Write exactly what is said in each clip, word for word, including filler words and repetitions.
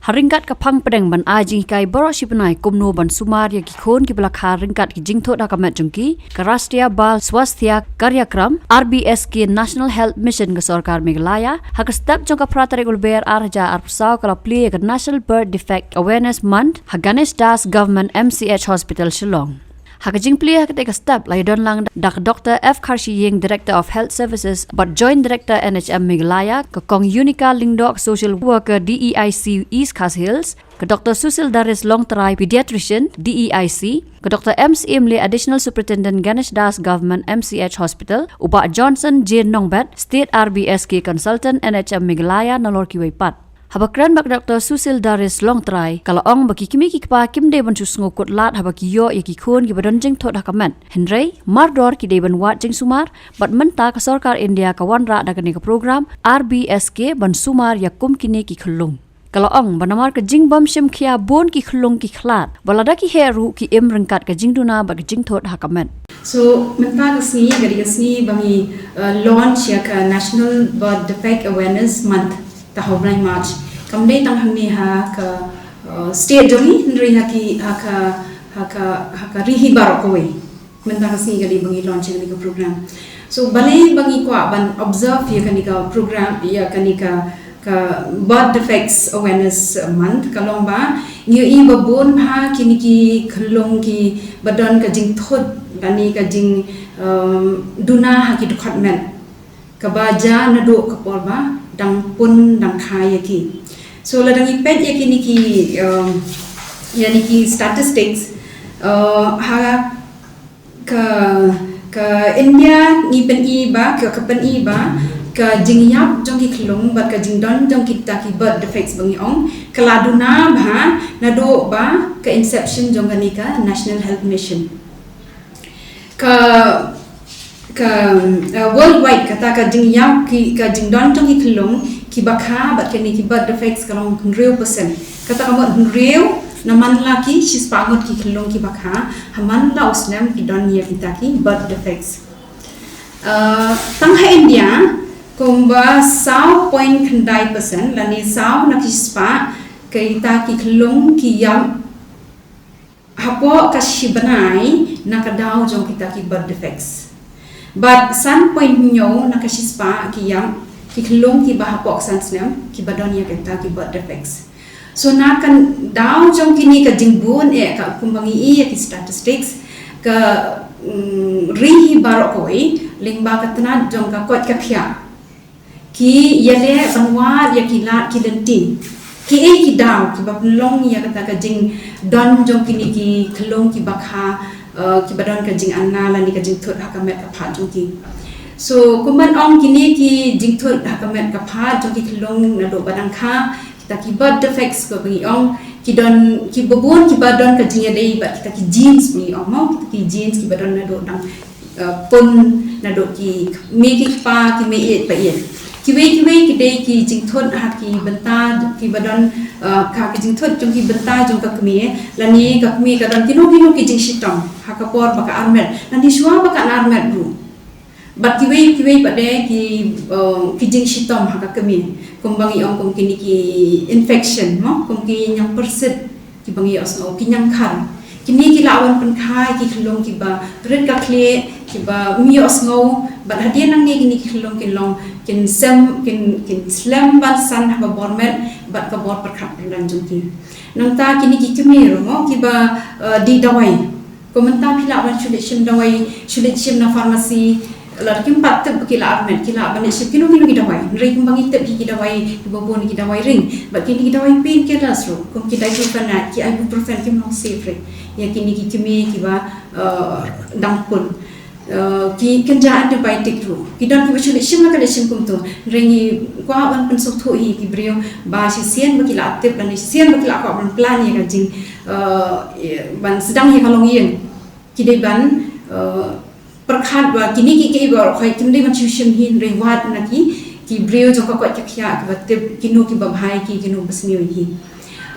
Ha ryngkat ka phang pdeng ban ai jinghikai baroh shi bnai kumno ban sumar ïa ki khun kiba la kha ryngkat ki jingthut ha ka met jong ki, ka Rashtriya Bal Swasthya Karyakram, R B S K National Health Mission ka sorkar Meghalaya, ha ka step jong ka phra tarik u Lber ar hajar arphew saw ka la plie ïa ka National Birth Defect Awareness Month ha Ganesh Das Government M C H Hospital Shillong. Ha ka jingplie ha katei ka step la ïadon lang da ka Doctor F Kharshiying, Director of Health Services bad Joint Director N H M Meghalaya, ka Kong Unica Lyngdoh, Social Worker D E I C East Khasi Hills, ka Doctor Susil Daris Longtrai, Pediatrician D E I C, ka Doctor M Syiemlieh, Additional Superintendent Ganesh Das Government M C H Hospital, u Bah Johnson J Nongbet, State R B S K Consultant N H M Meghalaya, nalor kiwei pat. Haba kren bad ka Doctor Susil Daris Longtrai, ka la ong ba ki kmie ki kpa kim dei ban shu sngew kut lad haba ki ïoh ïa ki khun kiba don jingthut ha ka met. Hynrei mardor ki dei ban wad jingsumar, bad mynta ka sorkar India ka wanrah da kane ka program R B S K ban sumar ïa kum kine ki khyllung. Ka la ong ba namar ka jingbym shim khia bun ki khyllung ki khlad, ba lada ki heh ruh ki im ryngkat ka jingduna bad ka jingthut ha ka met. So mynta ka sngi ka dei ka sngi ba ngi uh, launch ïa ka National Birth Defect Awareness Month. Ta ha u bnai March. Kam dei tang hangne ha ka uh, state jong ngi, hynrei ha ki ha ka ha ka ha ka ri hi baroh kawei. Mynta ka sngi ka dei ba ngi launch ïa kane ka program. So balei ba ngi kwah ban observe ïa kane ka program, ïa kane ka ka Birth Defects Awareness Month, ka long ba ngi ïohi ba bun bha kine ki khyllung kiba don ka jingthut lane ka jing um, duna ha ki dkhot met, kaba jia naduh ka por ba dang pun dang kha ïa ki. So lada ngi peit ïa kine ki um, ïa kine ki statistics uh, ha ka ka India ngi pyni ba ka ka pyni ba ka jingïap jong ki khyllung bad ka jingdon jong kita ki birth defects ba ngi ong ka la duna bha naduh ba ka inception jong kane ka National Health Mission. Ka ka uh, worldwide kata ka jingïap ki ka jingdon jong ki khyllung kiba kha bad kane ki birth defects ka long hynriew percent. Kata ka mut hynriew na man la ki shispah ngut ki khyllung kiba kha ha man la u snem ki don ïa kita ki birth defects. Uh, tang ha India kumba saw point khyndai percent lane saw na ki shispah kita ki khyllung ki ïap hapoh ka shi bnai na ka daw jong kita ki birth defects. Bad san point hynñiew na ka shispah ki ïap ki khyllung kiba hapoh ka san snem kiba don ïa kita ki birth defects. So na ka daw jong kine ka jingbun eh ka kumba ngi i ïa ki statistics ka mm, ri hi baroh kawei lyngba ka tnat jong ka koit ka khiah. Ki ïaleh ban wad ïa ki lad ki lynti. Ki ei ki daw kiba pynlong ïa kata ka jingdon jong kine ki khyllung kiba kha uh, kiba don ka jingana lane ka jingthut ha ka met ka phad jong ki. So kumban ong kine ki jingthut ha ka met ka phad jong ki khyllung naduh ba dang kha, kita ki birth defects ko ba ngi ong ki don kiba bun kiba don ka jingïadei bad kita ki genes ba ngi ong mo, kita ki genes kiba don naduh dang uh, pun naduh ki kmie ki kpa ki mei ïeit ba ïeit. Kiwei kiwei ki dei ki jingthut ha ki bynta kiba don uh, ka ki jingthut jong ki bynta jong ka kmie lane ka kmie ka don kino kino ki jingshitom ha ka por ba ka armet lane shuwa ba ka armet ruh. Bad kiwei kiwei pat de ki uh, ki jingshitom ha ka kmie kumba ngi ong kum kine ki infection mo, kum ki ñiangpyrsit kiba ngi ïohsngew, ki ñiangkhar. Kine ki lah wan pynkha ïa ki khyllung kiba rit ka khlieh, kiba ym ïohsngew, bad hadien nangne kine ki khyllung kin long kin sem kin kin slem ban san ha ka bor met bad ka bor pyrkhat pyrdan jong ki. Nangta kine ki kmie ruh mo kiba uh, dih dawai. Ko mynta phi lah ban shu leit shim dawai, shu leit shim na pharmacy, lada kim pat tip ba ki la armet, ki lah ban leit shim kino kino ki dawai. Hynrei kumba ngi tip ki dawai kiba bun ki dawai ring. Bad kine ki dawai painkillers ruh, kum ki diclofenac, ki ibuprofen, kim long safe re ïa kine ki kmie kiba uh, dang pun. Uh, ki kynja antibiotic ruh ki don kiba shu leit shim la ka leit shim kumto. Hynrei ngi kwah ban pynsngewthuh hi ki briew ba shisien ba ki la tip lane shisien ba ki la kwah ban plan ïa ka jing uh, ban sdang ïa ka longïing. Ki dei ban uh, pyrkhat ba kine ki kiei baroh khoit kim dei ban shu shim hi, hynrei wad na ki ki briew jong ka koit ka khiah kiba tip kino kiba bha ïa ki, kino ba sniew ïa ki.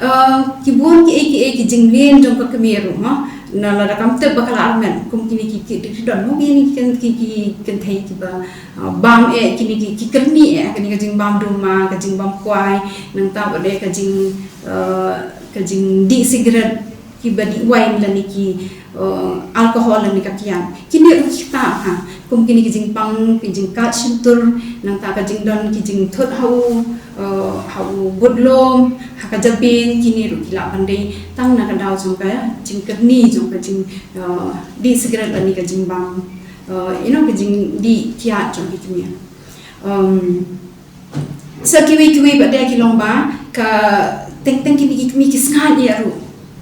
Uh, ki bun kiei kiei ki jingmlien jong ka kmie ruh mo, Na lada kam tip ba ka la armet, kum kine ki, ki, ki don mo kine ki, ki, ki kynthei kiba, uh, bam eh, kine ki, ki kyrni eh, kine ka jingbam duma, ka jingbam kwai, nangta bad eh ka jing, uh, ka jingdih cigarette, kiba dih wine lane ki, uh, alcohol lane ka kiad. Kine ruh ki ktah ha. Kum kine ki jingpang, ki jingkat shyntur, nangta ka jingdon ki jingthut ha u, uh, ha u budlum, ha ka jabieng, kine ruh ki lah ban dei tang na ka daw jong ka jingkyrni jong ka jing, uh, dih cigarette lane ka jingbam, uh, you know, ka jingdih kiad jong ki kmie. Um, sa kiwei kiwei pat de ki long ba ka teng teng kine ki kmie ki sngaid eh ruh.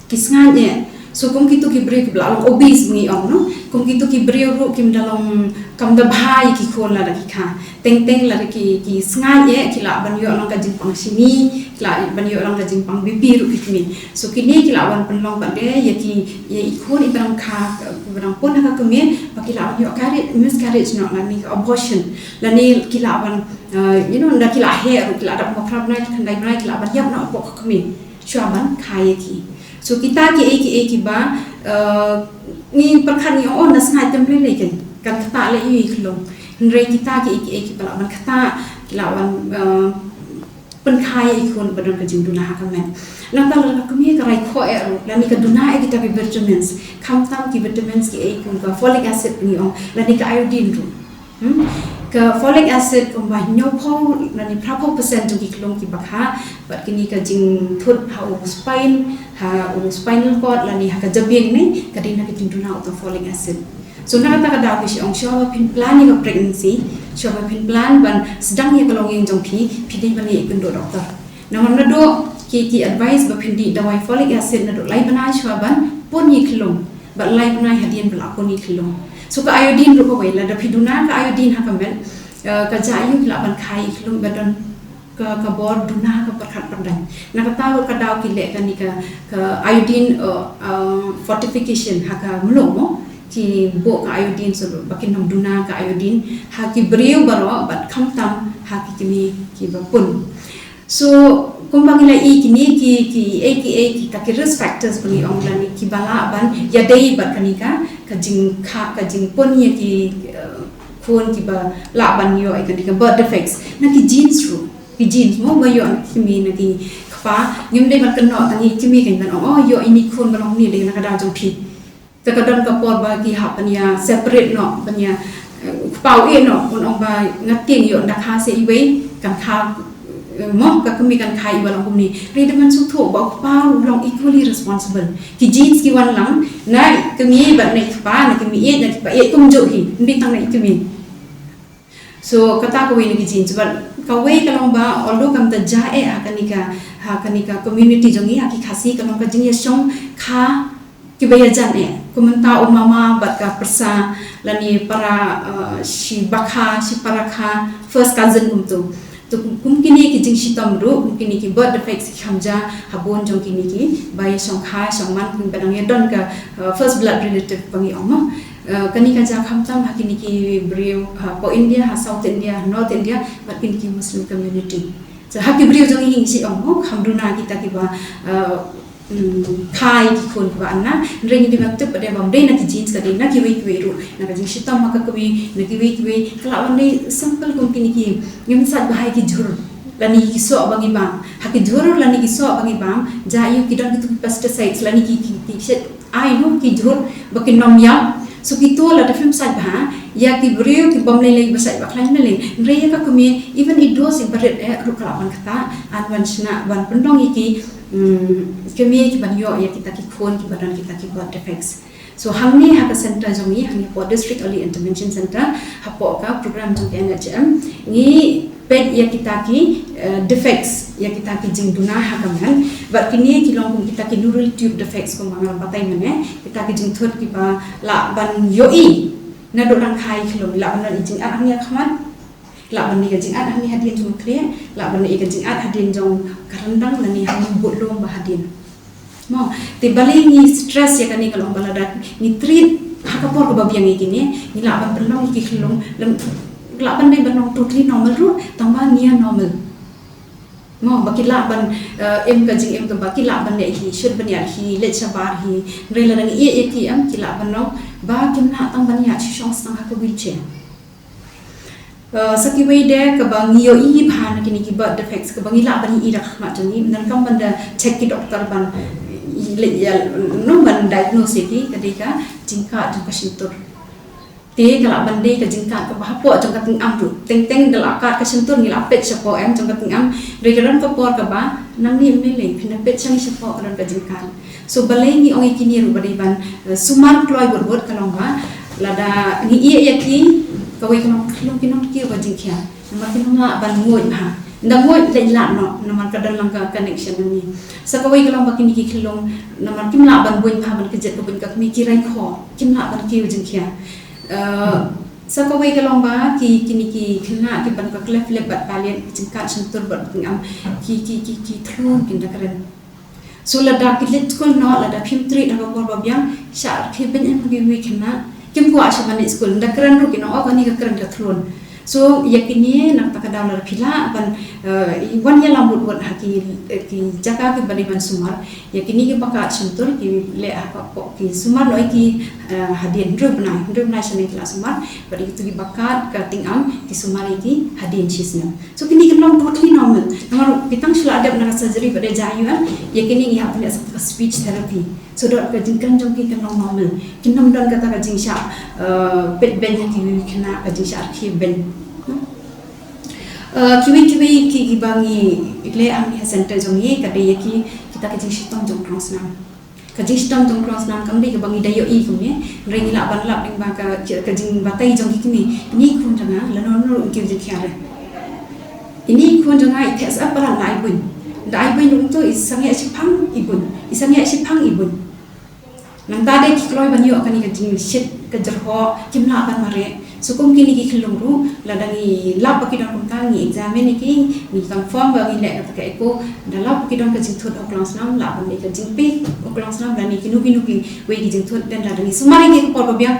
Ki sngaid eh. So kum kitu ki briew kiba la long obese ba ngi ong, no? Kum kitu ki briew ruh kim da long, kam da bha ïa ki khun lada ki kha. Teng teng lada ki, ki sngaid eh, ki lah ban ïoh long ka jingpang shini, ki lah ban ïoh long ka jingpang BP ruh ki kmie. So kine ki lah ban pynlong pat de ïa ki, ïa i khun iba dang kha, iba dang pun ha ka kmie, ba ki lah ban ïoh carriage, miscarriage noh lane ka abortion. Lane ki lah ban, uh, you know, nda ki lah heh ruh, ki lah dap ma phra bnai, khyndai bnai, ki lah ban ïap noh hapoh ka kmie shuwa ban kha ïa ki. So kita kiei kiei kiba, uh, ngi pyrkhat ngi ong, oh, na sngaid te ym lei lei, kan, kan ktah leh ïa i khlung. Hynrei kita kiei kiei kiba lah ban ktah, ki lah ban, uh, pynkha ïa i khun ba don ka jingduna ha ka met. Nangta lada ka kmie ka rai khoh eh ruh, lane ka duna eh kita ki vitamins, khamtam ki vitamins kiei kum ka folic acid ba ngi ong, lane ka iodine ruh. Hmm? Ka folic acid kumba hynñiewphew lane phraphew percent jong ki khlung kiba kha, bad kine ka jingthut ha u spine, ha u spinal cord lane ha ka jabieng ne, ka dei na ka jingduna uta u folic acid. So na kata ka daw ki shu ong shuwa ba phin plan ïa ka pregnancy, shuwa ba phin plan ban sdang ïa ka longïing jong phi, phi dei ban ïakynduh doktor. Namar naduh ki, ki advice ba phin dih dawai folic acid naduh lai bnai shuwa ban pun ïa i khlung. Bad lai bnai hadien ba la pun ïa i khlung. So ka iodine ruh kawei, lada phi duna ka iodine ha ka met, eh, ka jia ïa u ki lah ban kha ïa i khlung ba don ka, ka bor duna ha ka pyrkhat pyrdaiñ. Na kata ruh ka daw ki leh kane ka, ka iodine, eh, eh, fortification ha ka mluh mo. Ki buh ka iodine shuh ba kin ym duna ka iodine ha ki briew baroh bad khamtam ha ki kmie kiba pun. So kumba ngi la ïohi kine ki, kiei kiei kita ki risk factors ba ngi ong lane kiba lah ban ïadei bad kane ka, ka jingkha, ka jingpun ïa ki, eh, khun kiba lah ban ïoh ïa kane ka birth defects. Na ki genes ruh, ki genes mo ba ïoh na ki kmie na ki kpa, ngim dei ban kynnoh tang ïa ki kmie kan ban ong, oh, ïoh ïa i khun ba long kumne dei na ka daw jong phi. Te ka don ka por ba ki hap ban ïa separate noh, ban ïa, eh, kpa u ïeh noh, un ong ba nga tieng ïoh nda kha seh iwei, kan kha, eh, mo, ka kmie kan kha iba long kumne. Hynrei dei ban sngewthuh ba u kpa u long equally responsible. Ki genes ki wan lang na i kmie bad na i kpa, na i kmie ïeit, na i kpa ïeit kumjuh hi, ym dei tang na i kmie. So kata kawei na ki genes, bad kawei ka long ba, although kam da jia eh ha kane ka, ha kane ka community jong ngi, ha ki Khasi, ka long ka jingïashongkha kiba ïajan eh. Kum mynta u mama bad ka pyrsa lane para, eh, shi bakha, shi para kha, first cousin kumtu. To kum, kum kine ki jingshitom ruh, kum kine ki birth defects ki kham jia ha bun jong kine kiba ïashongkha shongman, kiba dang ïadon ka, eh, first blood relative ba ngi ong mo. Eh, kane ka jia khamtam ha kine ki briew hapoh India, ha South India, ha North India, bad kine ki Muslim community. So ha ki briew jong ngi ngi shu ong mo, kham duna kita kiba, eh, mm, kha ïa ki khun kiba anna. Hynrei ngi dei ban tip ba dei bym dei na ki genes, ka dei na kiwei kiwei ruh, na ka jingshitom ha ka kmie, na kiwei kiwei, ka lah ban dei simple kum kine ki, ngim sait bha ïa ki jhur lane ki soh ba ngi bam. Ha ki jhur lane ki soh ba ngi bam, jia ïa u ki don kitu ki pesticides lane ki, ki, ki, ki ai noh ki jhur ba kin ym ïap. So kitu lada phim sait bha, ïa ki briew ki bym lei lei ba sait ba khlaiñ lei lei. Hynrei ïa ka kmie, even i dose iba rit eh ruh ka lah ban ktah, yn wan shna ban pynlong ïa ki, mm, kmie ki ban ïoh ïa kita ki khun kiba don kita ki birth defects. So hangne ha ka center jong ngi, hangne hapoh District Early Intervention Center, hapoh ka program jong ka N H M, ngi peit ïa kita ki, eh, defects, ïa kita ki jingduna ha ka met. Bad kine ki long kum kita ki neural tube defects kumba nga la batai mynne, kita ki jingthut kiba lah ban ïohi naduh dang kha ïa ki khlung, lah ban don i jingat hangne ha khmat, lah ban don i ka jingat hangne hadien jong ka khlieh, lah ban don i ka jingat hadien jong ka ryndang lane ha u budlum ba hadien. Mo, te balei ngi stress ïa kane ka long ba lada ngi treat ha ka por kaba biang ïa kine, ngi lah ban pynlong ïa ki khlung, lem, lah ban dei ban long totally normal ruh, tang ba ngi ïa normal. Mo, ba ki lah ban, eh, im ka jingim kaba ki lah ban leh hi, shut ban ïaid hi, leit shabar hi, hynrei lada ngi ïeh ïa ki em, ki lah ban long ba kim lah tang ban ïaid shuh shuh tang ha ka wheelchair. Eh, sa kiwei de kaba ngi ïohi bha na kine ki birth defects kaba ngi lah ban ïohi da ka khmat jong ngi, ym donkam ban da check ki doktor ban, eh, leit ïa, no, ban diagnose ïa ki, ka dei ka jingkat jong ka shyntur. Te ka lah ban dei ka jingkat kaba hapoh jong ka tyngam ruh. Teng teng da lah kat ka shyntur ngi lah peit shapoh em jong ka tyngam. Hynrei ka don ka por kaba nangne mynlei phin da peit shane shapoh ka don ka jingkat. So balei ngi ong ïa kine ruh ba dei ban, eh, sumar kloi bud bud ka long ba lada ngi ïeh ïa ki, kawei ka long ka khyllung kin ym kiew ka jingkhia. Namar kim lah ban nguid bha. Ynda nguid leh lad noh, namar ka don lang ka connection nangne. Sa kawei ka long ba kine ki khyllung, namar kim lah ban buiñ bha ban kjit ka buiñ ka kmie, ki reng kho, kim lah ban kiew jingkhia. Eh, sa kawei ka long ba ki, kine ki khynnah kiba don ka cleft lip bad palate, ki jingkat shyntur bad tyngam, ki, ki, ki, ki thlun kin da kren. So lada ki leit skul noh, lada phim treat ha ka por ba biang, shah rkhie beiñ em ha kiwei ki khynnah. Kim kwah shuh ban leit skul, ynda kren ruh kin ong, oh, kane ka kren ka thlun. So ïa kine na kata ka daw lada phi lah ban, eh, wan ïalam bud bud ha ki, eh, ki jaka kiba dei ban sumar. Ïa kine kiba kat shyntur ki leh ha ka pok, ki sumar noh ïa ki, eh, hadien hynriew bnai, hynriew bnai shane ki lah sumar. Bad ïa kito kiba kat ka tyngam ki sumar ïa ki hadien shisnem. So kine ki long totally normal. Namar ki tang shu la dep na ka surgery bad da jia ïa u em, ïa kine ngi hap ban leh sa ka speech therapy. So dot ka jingkren jong ki kan long normal. Kin ym don kata ka jingshah, eh, peit beiñ ha ki khynnah, ka jingshah rkhie beiñ. Eh, kiwei kiwei ki, kiba ngi leh hangne ha center jong ngi ka dei ïa ki, kita ka jingshitom jong u klongsnam. Ka jingshitom jong u klongsnam kam dei kaba ngi da ïohi kumne, hynrei ngi lah ban lap lyngba ka, ka jingbatai jong ki kmie. Ine i khun jong nga, lano lano ruh ym kiew jingkhia re. Ine i khun jong nga i theh sa palat la ai buiñ. Da ai buiñ ruh to i sangeh shiphang i buiñ. I sangeh shiphang i buiñ. Nangta de ki kloi ban ïoh kane ka jingshit ka jyrhoh kim lah ban mareh. So kum kine ki khyllung ruh, lada ngi lap ba ki don kumta ngi examine ïa ki, ngi confirm ba ngi leh kata ka echo, da lap ba ki don ka jingthut ha u klongsnam, lah ban dei ka jingpei ha u klongsnam, lane kino kino kiwei ki jingthut, then lada ngi sumar ïa ki ha ka por ba biang,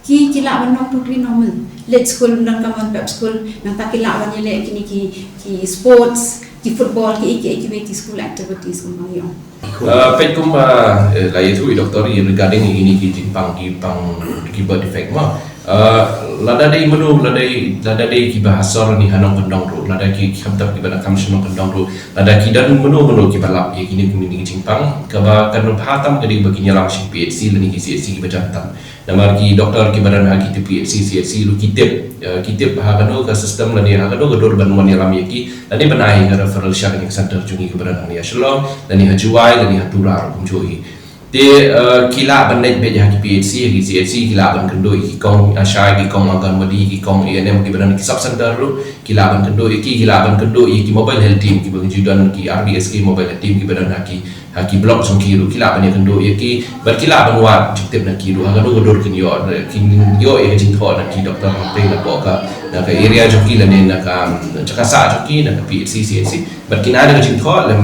ki, ki lah ban long totally normal. Leit skul ym donkam ban pep skul, nangta ki lah ban ïaleh kine ki, ki sports, ki football, kiei kiei kiwei ki school activities kumba ngi ong. Uh, peit kumba, uh, la ïathuh i doktor ïa regarding ïa kine ki jingpang, ki pang, ki birth defect mo. Uh, lada dei mano, lada dei, lada dei kiba ha sor ne ha nongkyndong ruh, lada ki khamtam kiba na kam sha nongkyndong ruh, lada ki don mano mano kiba lap ïa kine, kine ki jingpang, kaba kan bha tam ka dei ba kin ïalam sha P H C lane ki C H C kiba jan tam. Namar ki doktor kiba don ha ki P H C, C H C ruh ki tip, eh, ki tip ha kano ka system lane ha kano ka dur ban wan ïalam ïa ki, lane ban ai ka referral sha kane ka center jong ngi kaba don hangne ha Shillong, lane ha Jowai, lane ha Tura ruh kumjuh hi. Te, eh, ki lah ban leit beit ha ki P H C, ha ki C H C, ki lah ban kynduh ïa ki kong ASHA, ki kong Anganwadi, ki kong A N M kiba don ha ki sub center ruh, ki lah ban kynduh ïa ki, ki lah ban kynduh ïa ki mobile health team kiba ju don, ki R B S K mobile health team kiba don ha ki ha ki block jong ki ruh ki lah ban ïakynduh ïa ki, bad ki lah ban wad jingtip na ki ruh ha kano ka dur kin ïoh, kin ïoh ïa ka jingthoh na ki doktor hangtei napoh ka, na ka area jong ki lane na ka, um, jaka sah jong ki, na ka P H C, C H C, bad kin ai da ka jingthoh lem,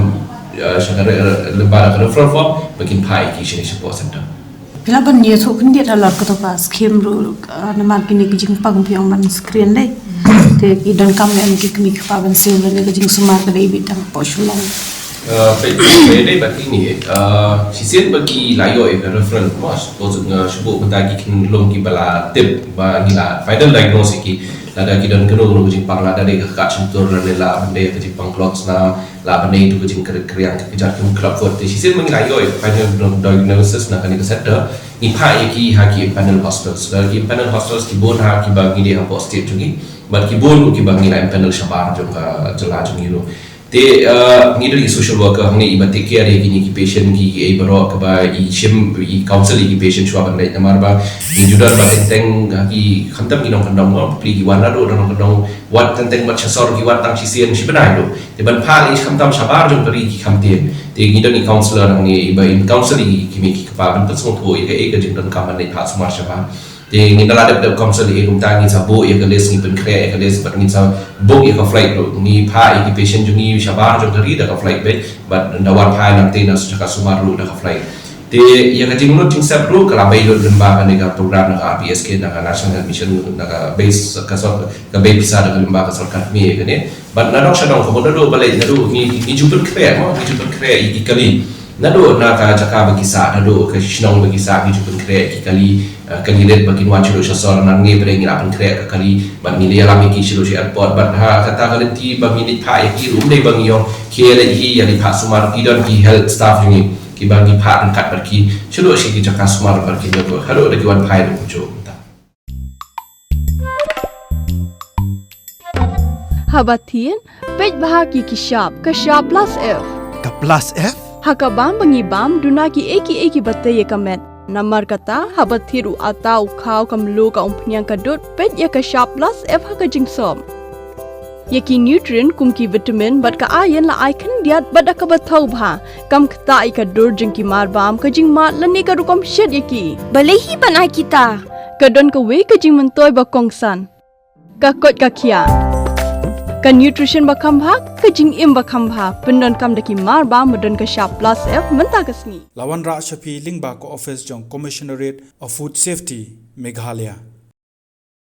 uh, sha ka re-, lem bad ka referral form ba kin phah ïa ki shane shapoh center. Phi lah ban ïathuh khyndiat halor kato ka scheme ruh, ah, namar kine ki jingpang phi ong ban screen dei. Te ki donkam ne em ki kmie ki kpa ban siew lane ka jingsumar ka dei beit tang hapoh Shillong? Ah, peit, peit dei bad kine, ah, shisien ba ki la ïoh ïa ka referral, mo, suppose nga shu buh mynta ki khynnah kiba la tip ba ngi la final diagnose ïa ki, lada ki don kano kano ka jingpang, lada dei ka kat shyntur lane la ban dei ka jingpang klongsnam, la ban dei tu ka jingkyrkriang ka kjat ka clubfoot. Te shisien ba ngi la ïoh ïa ka final diagnosis na kane ka center, ngi phah ïa ki ha ki empanel hospitals. Lada ki empanel hospitals ki bun ha kiba ngi dei hapoh state jong ngi, bad ki bun ruh kiba ngi la empanel shabar jong ka jylla jong ngi ruh. Te, eh, ngi don i social worker hangne iba take care ïa kine ki patient ki, kiei baroh kiba i shim, i counsel ïa ki patient shuwa ban leit, namar ba ngi ju don ba teng teng ha ki, khamtam ki nongkyndong, mo, bapli ki wan naduh nongkyndong, wat teng teng, wat sha sor ki wan tang shisien shi bnai ruh. Te ban phah lei khamtam shabar jong ka ri ki kham tien. Te ngi don i counsellor hangne iba in counsel ïa ki kmie ki kpa ban pynsngewthuh ïa kaei ka jingdonkam ban leit phah sumar shabar. Te ngi la dep dep counsel ïa ki, kumta ngin sa buh ïa ka list, ngi pynkhreh ïa ka list bad ngin sa book ïa ka flight ruh. Ngi phah ïa ki patient jong ngi shabar jong ka ri da ka flight beit, bad da wan phai nangta na jaka sumar ruh da ka flight. Te ïa ka jinglut jingsep ruh ka la bei lut lyngba kane ka program na ka R B S K, na ka National Health Mission, na ka bei s-, ka sor-, ka bei pisa da ka lyngba ka sorkar kmie ïa kane. Bad na dong sha dong, kumno naduh balei, naduh ngi, ngi ju pynkhreh mo, ngi ju pynkhreh ïa ki kali. Naduh na ka jaka ba ki sah, naduh ka shnong ba ki sah, ngi ju pynkhreh ïa ki kali, eh, kali rit ba kin wan sha sor, nangne pat ngi la pynkhreh ka kali, bad ngi la ïalam ïa ki sha airport, bad ha kata ka lynti ba ngi leit phah ïa ki ruh, ym dei ba ngi ïoh khie leit hi ïa leit phah sumar, ki don ki health staff jong ngi kiba ngi phah ryngkat bad ki sha ki jaka sumar bad ki ïoh haduh da ki wan phai ruh kumjuh kumta. Haba thied, peit bha ha ki ki shap, ka shap plus F. Ka plus F? Ha ka bam ba ngi bam, duna kiei kiei kiba tei ïa ka met. Namar kata, haba thied u atta, u khaw, ka mluh, ka umphniang, ka dud, peit ïa ka shap plus F ha ka jingsop. Ïa ki nutrient kum ki vitamin bad ka iron la ai khyndiat bad da kaba thaw bha. Kam ktah ïa ka dur jong ki mar bam, ka jingmad lane ka rukom shet ïa ki. Balei hi ban ai kita? Ka don kawei ka jingmyntoi ba kongsan. Ka koit ka khiah. Ka nutrition ba kham bha, ka jingim ba kham bha, pyndonkam da ki mar bam ba don ka shap plus F mynta ka sngi. La wanrah sha phi lyngba ka office jong Commissionerate of Food Safety, Meghalaya.